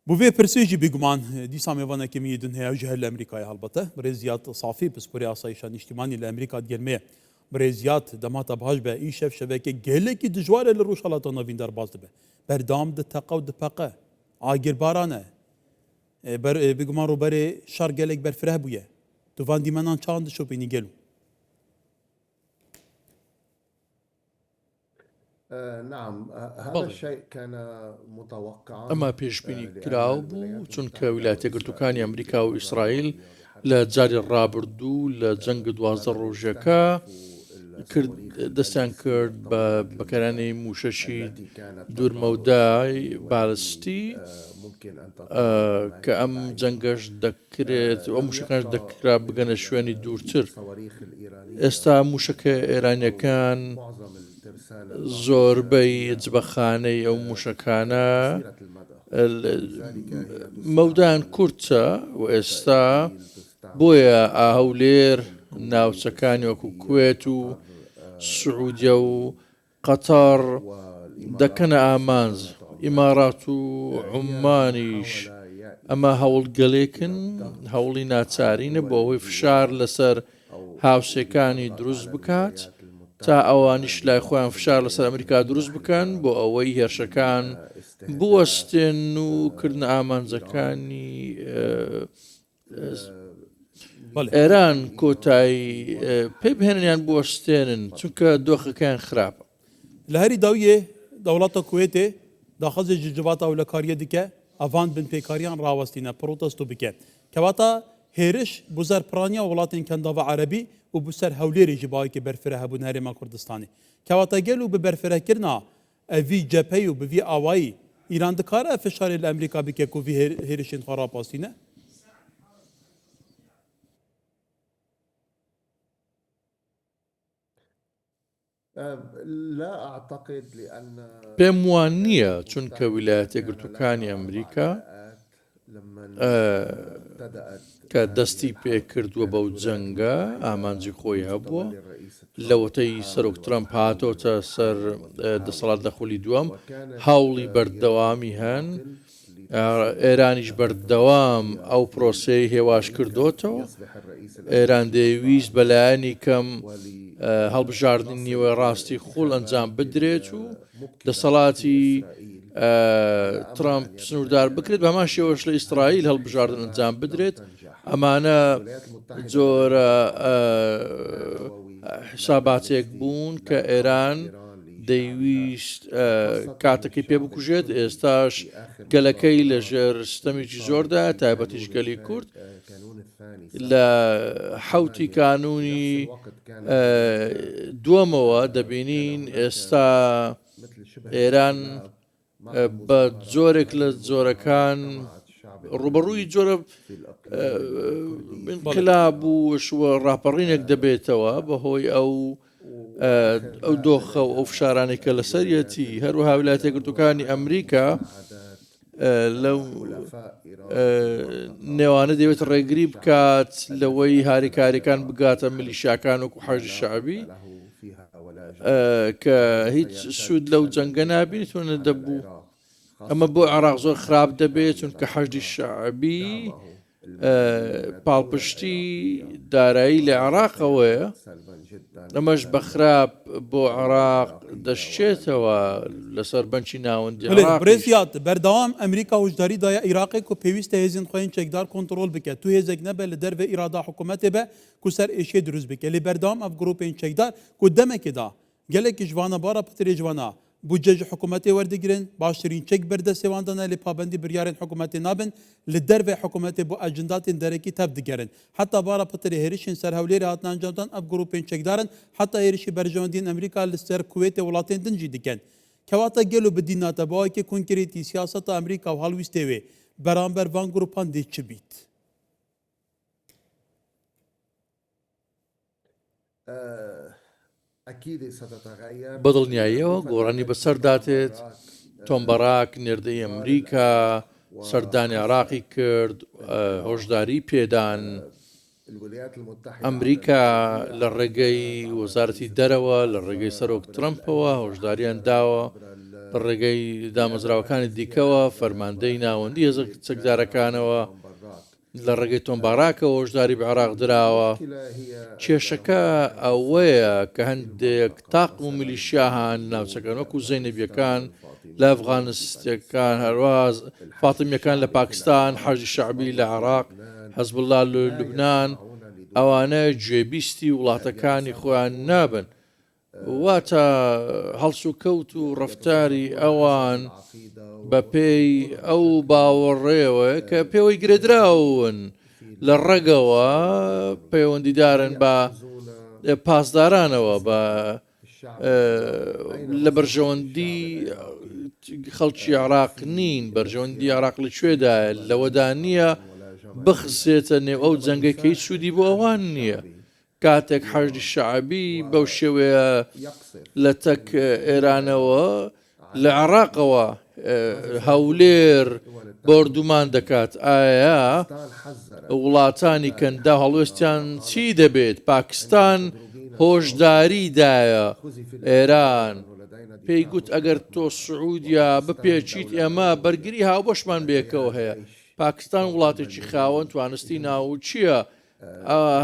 بۆ vê pirsê jî bêguman dîsa mêvanekê min yê din heye ew jî her li Amerîkayê helbete. Birêz Ziyad Safî pisporê asayîşa nîştîmanî li Amerîka digel me ye. Birêz Ziyad dema te baş be îşev şeveke gelekî dijwar e li Rojhilata Navîn derbas dibe. Berdewam diteqe û dipeqe. Agirbaran e. Bêguman rûberê şer gelek berfireh bûye. Tu van dîmenan çawan dişopînî gelo? بەڵێ، ئەمە پێشبینی کراو بوو، چونکە ویلایەتە یەکگرتووەکانی ئەمریکا و ئیسرائیل لە جاری ڕابردوو لە جەنگ 12 ڕۆژەکە کرد دەستیان کرد بە بەکارانی موشەکی دوورمەودای بالستی کە ئەم جەنگەش دەکرێت ئەو موشەکانش دەکرا بگەنە شوێنی دوورتر. ئێستا موشەکە ئێرانیەکان زۆربەی جبەخانەی ئەو موشەکانە مەودایان کورتە و ئێستا بۆیە هەولێر ناوچەکانی وەکو کوێت و سعودیە و قەتەڕ دەکەنە ئامانج، ئیماڕات و عوممانیش، ئەمە هەوڵگەلێکن، هەوڵی ناچارینە بۆ ئەوەی فشار لەسەر هاوسێکانی دروست بکات تا ئەوانیش لای خۆیان فشار لەسەر ئەمریکا دروست بکەن بۆ ئەوەی هێرشەکان بوەستێن و کردنە ئامانجەکانی ئێران کۆتایی پێ بهێنن یان بوەستێنن چونکە دۆخەکەیان خراپە. لە هەری داویێ دەوڵەتە کوێتێ داخەزێ ji civata ewlekariyê dike evan binpêkariyan rawestîne, protesto bike. Kewata hêriş bo ser piraniya welatên Kendava Erebî û bo ser Hewlêrê jî bi ayekê berfireh hebûn Herêma Kurdistanê. Kewata gel û bi berfirehkirina evî cepheyê û bi vî awayî Îran dikare fişarê li Amerîka bike ku vî hêrişên xwe rapastîne? پێم وا نییە، چونکە ویلایەتە یەکگرتووەکانی ئەمریکا کە دەستی پێکردووە بەو جەنگە ئامانجی خۆی هەبووە لەوەتەی سەرۆک ترەمپ هاتۆتە سەر دەسەڵات لە خولی دووەم هەوڵی بەردەوامی هەن ئێرانیش بەردەوام ئەو پرۆسەی هێواش کردۆتەوە ئێران دەیویست بەلایەنی کەم هەڵبژاردنی نیوەی ڕاستی خوڵ ئەنجام بدرێت و دەسەڵاتی ترامپ سنووردار بکرێت بەمان شێوەش لە ئیسرائیل هەڵبژاردن ئەنجام بدرێت ئەمانە جۆرە حساباتێک بوون کە ئێران دەیویست کاتەکەی پێ بکوژێت ئێستاش گەلەکەی لەژێر ستەمێکی زۆردا تایبەتیش گەلی کورد لە حوتی کانونی دووەمەوە دەبینین ئێستا ئێران بە جۆرێک لە جۆرەکان ڕوبەڕووی جۆرە انقلاب و شوە ڕاپەڕینێک دەبێتەوە بەهۆی ئەو ئەو دۆخە و ئەو فشارانێک کە لەسەریەتی هەروەها ویلایەتە یەکگرتووەکانی ئەمریکا لەو نێوانە دەوێت ڕێگری بکات لەوەی هاریکاریەکان بگاتە ملیشاکان وەکو حەشدی شەعبی کە هیچ سوود لەو جەنگە نابینیت و نەدەبوو ئەمە بۆ عێراق زۆر خراپ دەبێت چونکە حەشدی شەعبی پاڵپشتی دارایی لە عێراقەوەیە ئەمەش بە خراپ بۆ عێراق دەشچێتەوە لەسەر بەنکی ناوەندی عێراقیش. برێز یاد، بەردەوام ئەمریکا هۆشداری دایە ئیراقێ ku pêwîst e hêzên xwe yên çekdar kontrol bike, tu hêzek nebe li derve îrada hikûmetê be ku ser êşê dirust bike. Lê berdewam ev grûpên çekdar ku demekê de Gelekî ji vana bara pitirê ji vana bûdce ji hikûmetê werdigirin, baştirîn çek ber destê wan de ne lê pabendî biryarên hikûmetê nabin, li derveyê hikûmetê bo acendatên derekî tev digerin. Heta bara pitirê hêrişên ser Hewlêrê hatine encamdan ev grûpên çekdar in, heta hêrişî berjewendiyên Amerîka li ser Kuwêtê welatên din jî dikin. Kewata gelo bi dîna te bi awayekî konkretî siyaseta Amerîka û halwîstê wê beramber van grûpan dê çi bît? بەدڵنیاییەوە گۆڕانی بەسەردا دێت، تۆم باراک نێردەی ئەمریکا سەردانی عێراقی کرد، هۆشداری پێدان، ئەمریکا لە ڕێگەی وەزارەتی دەرەوە لە ڕێگەی سەرۆک ترەمپەوە هۆشداریان داوە. لە ڕێگەی دامەزراوەکانی دیکەوە، فەرماندەی ناوەندی هێزە چەکدارەکانەوە، لە ڕێگەی تۆم باراکەوە هۆشداری بە عێراق دراوە. کێشەکە ئەوەیە کە هەندێک تاقم و میلیشیا هەن لە ناوچەکان وەکو زەینەبیەکان لە ئەفغانستەکان، هەروەها فاتمیەکان لە پاکستان، حەشدی شەعبی لە عێراق، حزبوڵڵا لە لوبنان، ئەوانە گوێبیستی وڵاتەکانی خۆیان نابن. واتە هەڵسوکەوت و ڕەفتاری ئەوان بەپێی ئەو باوەڕەیەوەیە کە پێوەی گرێدراون، لە ڕەگەوە پەیوەندیدارن بە پاسدارانەوە، بە لە بەرژەوەندی خەڵکی عێراق نین، بەرژەوەندی عێراق لە کوێدایە؟ لەوەدا نییە بخزێتە نێو ئەو جەنگەی کە هیچ سوودی بۆ ئەوان نییە. کاتێک حەشدی شەعبی بەو شێوەیە لە تەک ئێرانەوە لە عێراقەوە هەولێر بۆردومان دەکات ئایا وڵاتانی کەنداو هەڵوێستیان چی دەبێت؟ پاکستان هۆشداری دایە ئێران پێی گوت ئەگەر تۆ سعودیا بپێچیت ئێمە بەرگری هاوبەشمان بەیەکەوە هەیە. پاکستان وڵاتێکی خاوەن توانستی ناوچییە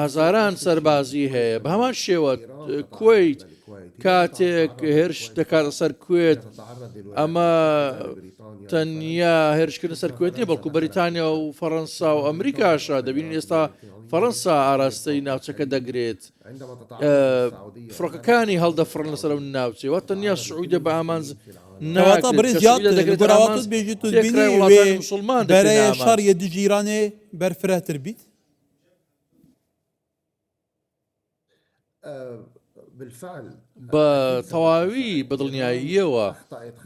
هەزاران سەربازی هەیە بە هەمان شێوە کوەیت کاتێک هێرش دەکاتە سەر کوێت ئەمە تەنیا هێرشکردن سەر کوێت نیە بەڵکو بەریتانیا و فەڕەنسا و ئەمریکاشە دەبینین ئێستا فەڕەنسا ئاراستەی ناوچەکە دەگرێت فڕۆکەکانی هەڵدەفڕن لەسەر ئەو ناوچەیە واتە تەنیا سعودیە بە ئامانج کەواتە ناکرێت بەڕێز کە یاد سعودیە دەکرێتە گۆراواتت ئامانج بێژیت و تێکرای بینی وێ وڵاتانی مسوڵمان دەکرێنە بەرەیە ئامانج. شەڕ یە دژ ئیرانێ بەرفرەهتر بیت؟ بە تەواوی بە دڵنیاییەوە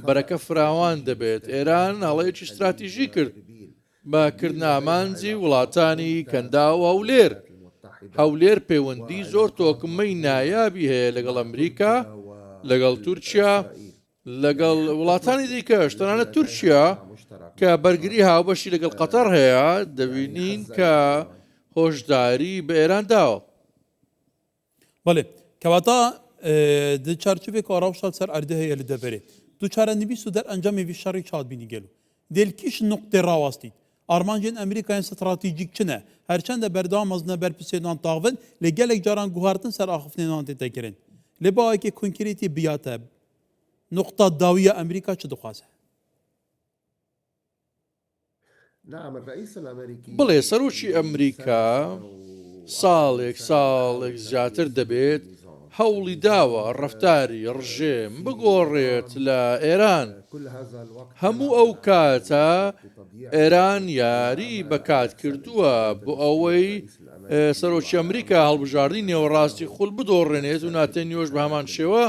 بەرەکە فراوان دەبێت. ئێران هەڵەیەکی ستراتیژی کرد بە کردنە ئامانجی وڵاتانی کەنداو و هەولێر. هەولێر پەیوەندی زۆر تۆکمەی نایابی هەیە لەگەڵ ئەمریکا، لەگەڵ تورکیا، لەگەڵ وڵاتانی دیکەش، تەنانەت تورکیا کە بەرگری هاوبەشی لەگەڵ قەتەڕ هەیە، دەبینین کە هۆشداری بە ئێران داوە. بەڵێ، کەواتە di çarçoveyeke rewşa li ser erdê heye li deverê. Tu çarenivîs û derencamê vî şerî çawa dibînî gelo? Dê li kîj nuqtê rawestît? Armancên Amerîka yên stratejîk çi ne? Her çend e berdewam mezin e berpirsên wan taxvin, lê gelek caran guhertin ser axiftinên wan tête kirin. Lê bi awayekî konkretî bi ya te nuqta dawî ya Amerîka çi dixwaze? بەڵێ سەرۆکی ئەمریکا ساڵێک ساڵێک زیاتر دەبێت هەوڵی داوە ڕەفتاری ڕژێم بگۆڕێت لە ئێران. هەموو ئەو کاتە ئێران یاری بە کات کردووە بۆ ئەوەی سەرۆکی ئەمریکا هەڵبژاردنی نێوەڕاستی خول بدۆڕێنێت و ناتەنیۆش بە هەمان شێوە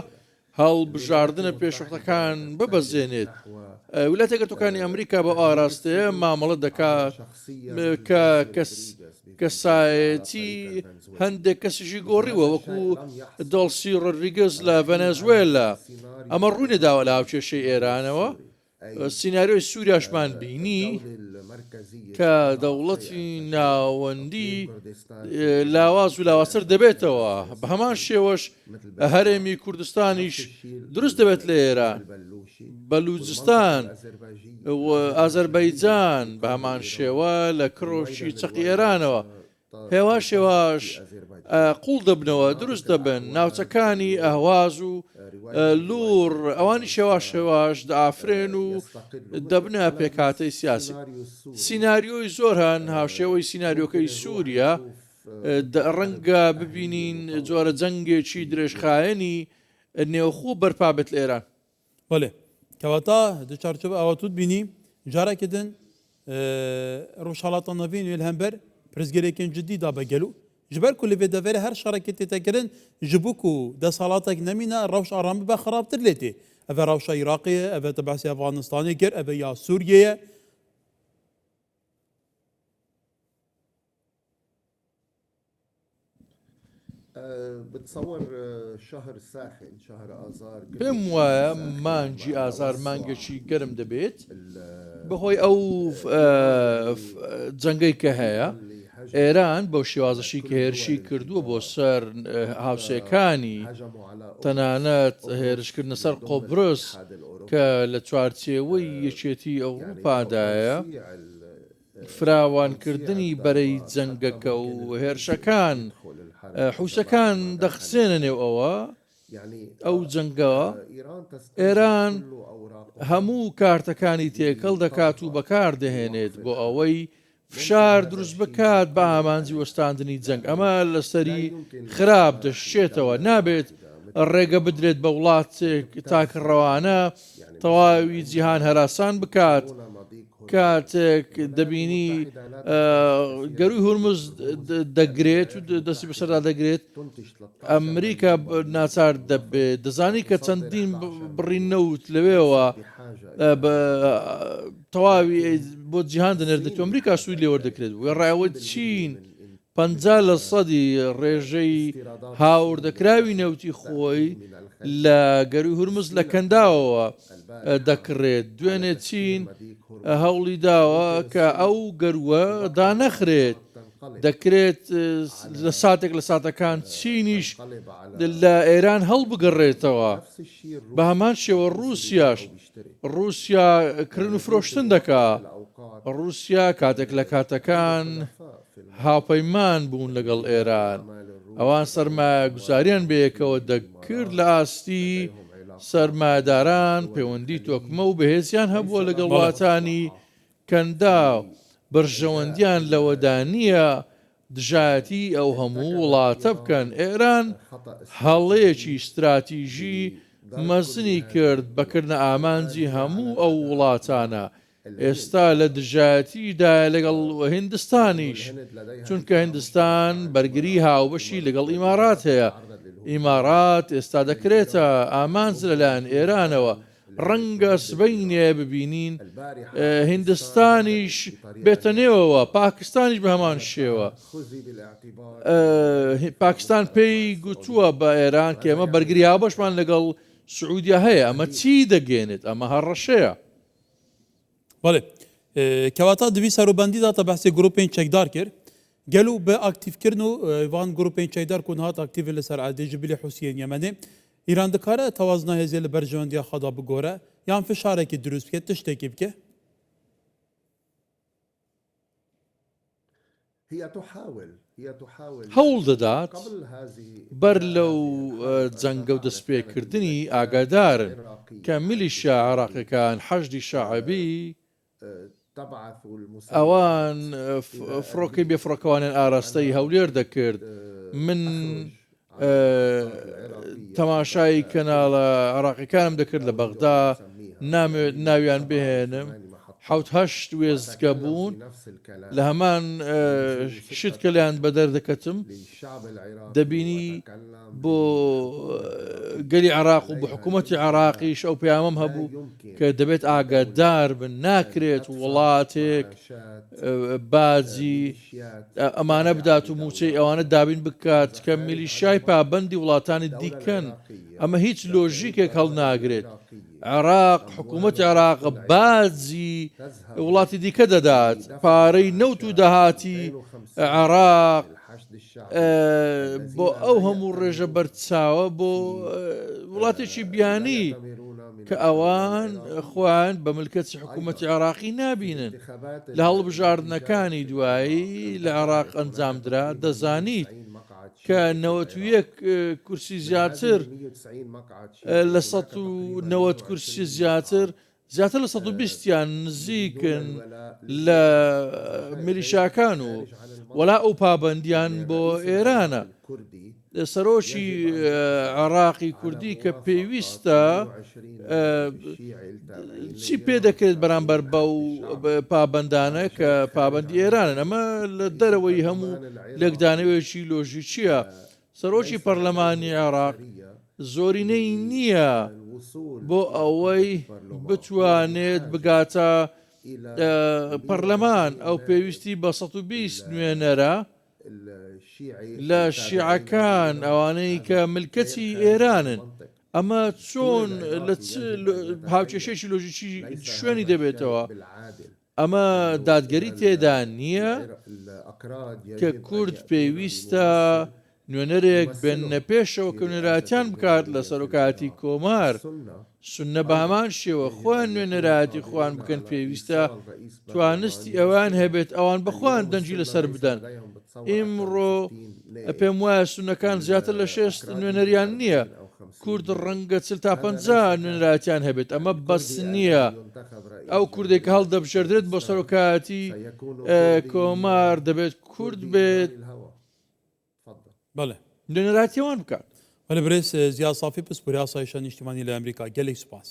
هەڵبژاردنە پێشوەختەکان ببەزێنێت. ویلایەتە یەکگرتووەکانی ئەمریکا بەو ئاراستەیە مامەڵە دەکات کە کەسایەتی هەندێک کەسیشی گۆڕیوە وەکو دۆڵسی ڕۆدریگز لە ڤەنەزوێلا. ئەمە ڕووی نەداوە لە هاوکێشەی ئێرانەوە. سیناریۆی سووریاشمان بینی کە دەوڵەتی ناوەندی لاواز و لاوازتر دەبێتەوە بە هەمان شێوەش هەرێمی کوردستانیش دروست دەبێت لە ئێران بەلوجستان و ئازەربایجان بە هەمان شێوە لە کڕۆکی چەقی ئێرانەوە هێواش هێواش قوڵ دەبنەوە، دروست دەبن، ناوچەکانی ئەهواز و لوڕ ئەوانیش هێواش هێواش دەئافرێن و دەبنە پێکهاتەی سیاسی. سیناریۆی زۆر هەن هاوشێوەی سیناریۆکەی سووریا، ڕەنگە ببینین جۆرە جەنگێکی درێژخایەنی نێوخۆ بەرپا بێت لە ئێران. بەڵێ کەواتە di çarçova awa tu dibînî careke din Rojhilata Navîn wê li hember pirsgirêkên cidî dabe gelo. Ji ber ku li vê deverê her şerekê tête kirin ji bo ku desthelatek nemîne rewş aram bibe xerabtir lê tê. Ev e rewşa Iraqê ye, ev e te behsê Efxanistanê kir, ev e ya Sûriyê ye. پێم وایە مانگی ئازار مانگێکی گەرم دەبێت بەهۆی ئەو جەنگەی کە هەیە ئێران بەو شێوازەشی کە هێرشی کردووە بۆ سەر هاوسێکانی تەنانەت هێرشکردنە سەر قۆبرس. کە لە چوارچێوەی یەکێتی ئەوروپادایە، فراوانکردنی بەرەی جەنگەکە و هێرشەکان حوسەکان دەخزێنە نێو ئەوە ئەو جەنگەوە، ئێران هەموو کارتەکانی تێکەڵ دەکات و بەکاردەهێنێت بۆ ئەوەی فشار دروست بکات بە ئامانجی وەستاندنی جەنگ، ئەمە لەسەری خراپ دەشچێتەوە، نابێت ڕێگە بدرێت بە وڵاتێک تاکڕەوانە تەواوی جیهان هەراسان بکات، کاتێک دەبینی گەروی هورمز دەگرێت و دەستی بەسەردا دەگرێت، ئەمریکا ناچار دەبێت، دەزانی کە چەندین بڕی نەوت لەوێوە تەواوی بۆ جیهان دەنێردرێت و ئەمریکا سوود لێ وەردەکرێت وێڕای ئەوەی چین 50 لە سەدی ڕێژەی هاوردەکراوی نەوتی خۆی لە گەروی هورمز لە کەنداوەوە دەکڕێت دوێنێ چین هەوڵی داوە کە ئەو گەروە دانەخرێت دەکرێت لە ساتێک لە ساتەکان چینیش لە ئێران هەڵبگەڕێتەوە بە هەمان شێوە ڕووسیاش ڕووسیا کڕین و فرۆشتن دەکا. ڕووسیا کاتێک لە کاتەکان هاوپەیمان بوون لەگەڵ ئێران، ئەوان سەرمایەگوزاریان بەیەکەوە دەکرد لە ئاستی سەرمایەداران پەیوەندی تۆکمە و بەهێزیان هەبووە لەگەڵ وڵاتانی کەنداو، بەرژەوەندیان لەوەدا نییە دژایەتی ئەو هەموو وڵاتە بکەن، ئێران هەڵەیەکی ستراتیژی مەزنی کرد بە کردنە ئامانجی هەموو ئەو وڵاتانە، ئێستا لە دژایەتیدایە لەگەڵ هیندستانیش، چونکە هیندستان بەرگری هاوبەشی لەگەڵ ئیمارات هەیە، ئیمارات ئێستا دەکرێتە ئامانج لەلایەن ئێرانەوە، ڕەنگە سبەینێ ببینین هیندستانیش بێتە نێوەوە، پاکستانیش بە هەمان شێوە. پاکستان پێی گوتووە بە ئێران کە ئێمە بەرگری هاوبەشمان لەگەڵ سعودیا هەیە، ئەمە چی دەگەێنێت؟ ئەمە هەڕەشەیە. بەڵێ کەواتە دوی سەروبەندی داتە بەحسی گروپên çekdar kir. Gelo bi aktîvkirin û van grûpên çekdar ku nihat aktîv in li ser erdê ji bilî Hûsiyên Yemenê, Îran dikare tewazina hêzê li berjewendiya xwe de bigore yan fişarekî dirûst bike, tiştekî bike? هەوڵ دەدات بەر لەو جەنگە و دەستپێکردنی ئاگادارن کە میلیشیا عێراقیەکان، حەشدی شەعبی، ئەوان فڕۆکەی بێفڕۆکەوانیان ئاراستەی هەولێر دەکرد، من تەماشای کەناڵە عێراقیەکانم دەکرد لە بەغدا، نامەوێت ناویان بهێنم، حەوت هەشت وێستگە بوون لە هەمان شت کە لێیان بەدەر دەکەتم، دەبینی بۆ گەلی عێراق و بۆ حکوومەتی عێراقیش ئەو پەیامەم هەبوو کە دەبێت ئاگادار بن، ناکرێت وڵاتێک باجی ئەمانە بدات و مووچەی ئەوانە دابین بکات کە میلیشیای پابەندی وڵاتانی دیکەن، ئەمە هیچ لۆژیکێک هەڵناگرێت. عێراق، حکوومەتی عێراق باجی وڵاتی دیکە دەدات، پارەی نەوت و داهاتی عێراق بۆ ئەو هەموو ڕێژە بەرچاوە بۆ وڵاتێکی بیانی کە ئەوان خۆیان بە ملکەچی حکوومەتی عێراقی نابینن لە هەڵبژاردنەکانی دوایی لە عێراق ئەنجامدرا دەزانیت کە 91 کورسی زیاتر لە 190 کورسی زیاتر زیاتر لە 120 یان نزیکن لە میلیشاکان و وەلا ئەو پابەندیان بۆ ئێرانە. سەرۆکی عێراقی کوردی کە پێویستە چی پێ دەکرێت بەرامبەر بەو پابەندانە کە پابەندی ئێرانن ئەمە لە دەرەوەی هەموو لێکدانەوەیەکی لۆژیکیە سەرۆکی پەرلەمانی عێراق زۆرینەی نییە بۆ ئەوەی بتوانێت بگاتە پەرلەمان ئەو پێویستی بە 120 نوێنەرە لە شیعەکان ئەوانەی کە ملکەچی ئێرانن ئەمە چۆن لە هاوکێشەیەکی لۆژیکی شوێنی دەبێتەوە ئەمە دادگەری تێدا نییە کە کورد پێویستە. نوێنەرێک بێننە پێشەوە کە نوێنەرایەتیان بکات لە سەرۆکایەتی کۆمار. سوننە بە هەمان شێوە خۆیان نوێنەرایەتی خۆیان بکەن پێویستە توانستی ئەوان هەبێت ئەوان بە خۆیان دەنگی لەسەر بدەن. ئیمڕۆ پێم وایە سوننەکان زیاتر لە 60 نوێنەریان نییە. کورد ڕەنگە 40 تا 50 نوێنەرایەتیان هەبێت ئەمە بەس نییە. ئەو کوردێک کە هەڵدەبژێردرێت بۆ سەرۆکایەتی کۆمار دەبێت کورد بێت. بەڵێ. نوێنەرایەتی ئەوان بکات. بەڵێ برێز زیا سافی پسپۆری ئاسایشە نیشتیمانی لە ئەمریکا گەلێک سوپاس.